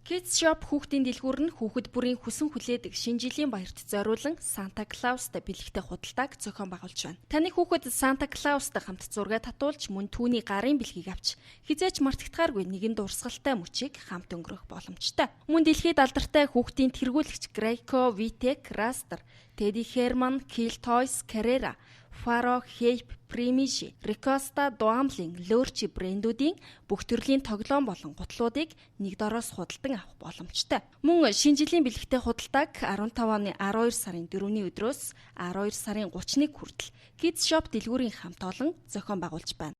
Kids Shop хүүхдийн дэлгүүр нь хүүхэд бүрийн хүсэн хүлээдэг шинэ жилийн баярт зориулан Санта Клаустай бэлэгтэй худалдааг зохион байгуулж байна. Таны хүүхэд Санта Клаустай хамт зураг татуулж, мөн түүний гарын бэлгийг авч хэзээ ч мартагдахааргүй нэгэн дурсгалтай мөчийг хамт өнгөрөх боломжтой. Мөн дэлхийд алдартай хүүхдийн тэргүүлэгч Graco, VTech, Raster, Teddy Herman, Kill Toys, Carrera, Faro, Hype, Primigi, Ricosta, Duamlin, Lurchi брэндүүдийн бүх төрлийн тоглоом болон гутлуудыг нэг дороос худалдан авах боломжтой. Мөн шинэ жилийн бэлэгтэй худалдааг 15 оны 12 сарын 4-ний өдрөөс 12 сарын 31 хүртэл Kids Shop дэлгүүрийн хамт олон зохион байгуулж байна.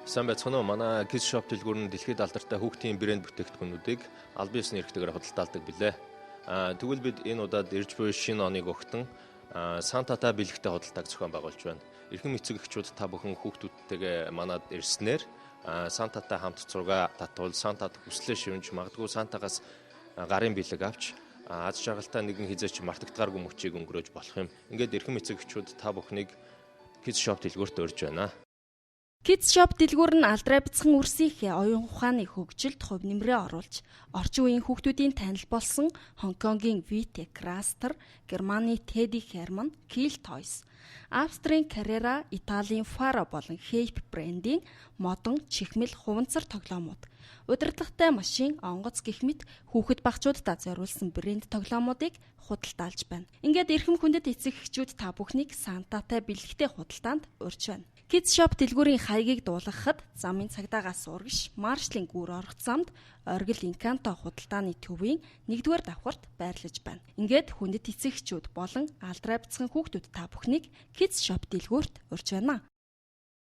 Сайн байцгаана уу? Манай Kids Shop дэлгүүр нь дэлхийд алдартай хүүхдийн брэнд бүтээгдэхүүнүүдийг албан ёсны эрхтэйгээр худалдаалдаг билээ. Тэгвэл бид энэ удаад ирж буй шинэ оныг огтон Сантатай бэлэгтэй худалдааг зохион байгуулж байна. Эрхэм эцэг эхчүүд, та бүхэн хүүхдүүдтэйгээ манад ирснээр Сантатай хамт зураг татвал, Сантад хүслээ шивнэж, магадгүй Сантагаас гарын бэлэг авч, аз жаргалтай нэгэн хэзээ ч мартагдахааргүй мөчийг өнгөрөөж болох юм. Ингээд эрхэм эцэг эхчүүд, та бүхнийг Kids Shop дэлгүүрт урьж байна. Kids Shop дэлгүүр нь алдраа бяцхан үрсийнхээ оюун ухааны хөгжилд хувь нэмрээ оруулж, орчин үеийн хүүхдүүдийн танил болсон Хонконгийн VTech Raster, Германы Teddy Hermann, Kill Toys, Австрийн Carrera, Италийн Faro болон Hype брендийн модон, чихмэл, хуванцар тоглоомууд, удирдлагатай машин, онгоц гэх мэт хүүхэд багачууддаа зориулсан брэнд тоглоомуудыг худалдаалж байна. Ингээд эрхэм хүндэт эцэг эхчүүд, та бүхнийг Сантатай бэлэгтэй худалдаанд урьж байна. Kids Shop дэлгүүрийн хаягийг дуулгахад замын цагдаагаас урагш Маршлийн гүр орох замд Оргил Инканто худалдааны төвийн 1-р давхарт байрлаж байна. Ингээд хүндэт эцэг эхчүүд болон алдраа бяцхан хүүхдүүд, та бүхнийг Kids Shop дэлгүүрт урьж байна.